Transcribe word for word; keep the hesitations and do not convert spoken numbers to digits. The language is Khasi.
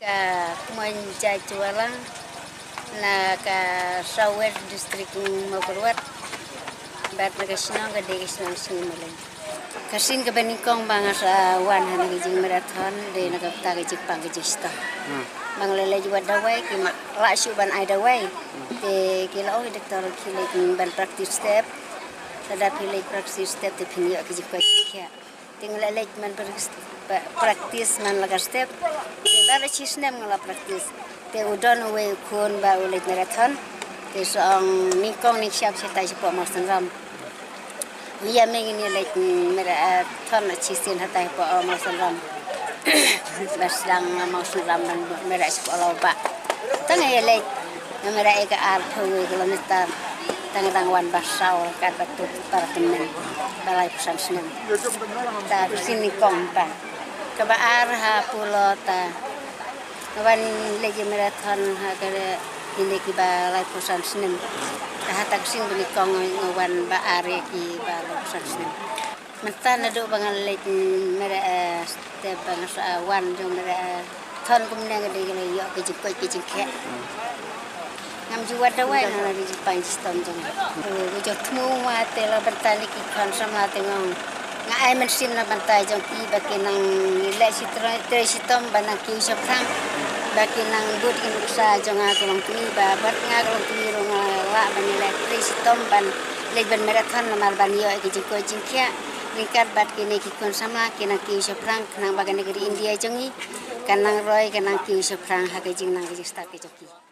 Ka Kmoin Jaiwala na ka South West District Mawkyrwat. Bad na ka shnong ka dei ka shnong Sngi Maleng. Ka sien kaba nyngkong ba nga sa wan ha ka jingmarathon dei na ka bynta ka jingpang ka jingshitom. Ba nga la leit wad dawai ki ma lah shuh ban ai dawai. Te ki la ong ki doktor ki leit ban practice step. Lada phi leit practice step te phin ïoh ka jingkoit jingkhiah. Te nga la leit man practice, practice man la ka step. Te baroh shi snem nga la practice. Te u don uwei u khun ba u leit marathon. Te sa ong nyngkong nyngshap shatai shapoh Mawsynram. U ïa me ngin ïa leit marathon shisien hatai hapoh Mawsynram. Ba sdang Mawsynram ban marathon shapoh Lawbah. Tang ïa leit marathon ïa ka arphew kilometer. Tang dang wan ba saw kat ba tut para tymmen ba laiphew san snem. Ta sien nyngkong ba. Kaba ar ha Polo ta. Nga wan leit ïa marathon ha ka ine kiba laiphew san snem. Ka ha ta ka sien ba nyngkong nga wan ba ar ïa kiba laiphew san snem. Mynta naduh ba nga leit marathon, eh, step ba nga sa wan jong marathon, eh, thon kumne nga dei ka la ïoh ka jingkoit ka jingkhiah. Ngam ju wad dawai, nga la dei jingpang jingshitom jong nga. Ka jingthmu ma te la bynta lei ki khun samla te nga ong. Nga ai mynsiem na bynta jong ki ba ki nang leh shi trei, trei shitom ba nang kiew shaphrang. Ba ki nang bud ki nuksa jong nga ka long kmie ba bad nga ka long kmie ruh nga lah ban leh trei shitom ban leit ban marathon namar ban ïoh ki jingkoit jingkhiah. Ryngkat bad kine ki khun samla ki nang kiew shaphrang khnang ba kane ka ri India jong ngi kan nang roi kan nang kiew shaphrang ha ka jingnang ka jingstad ka jong ki.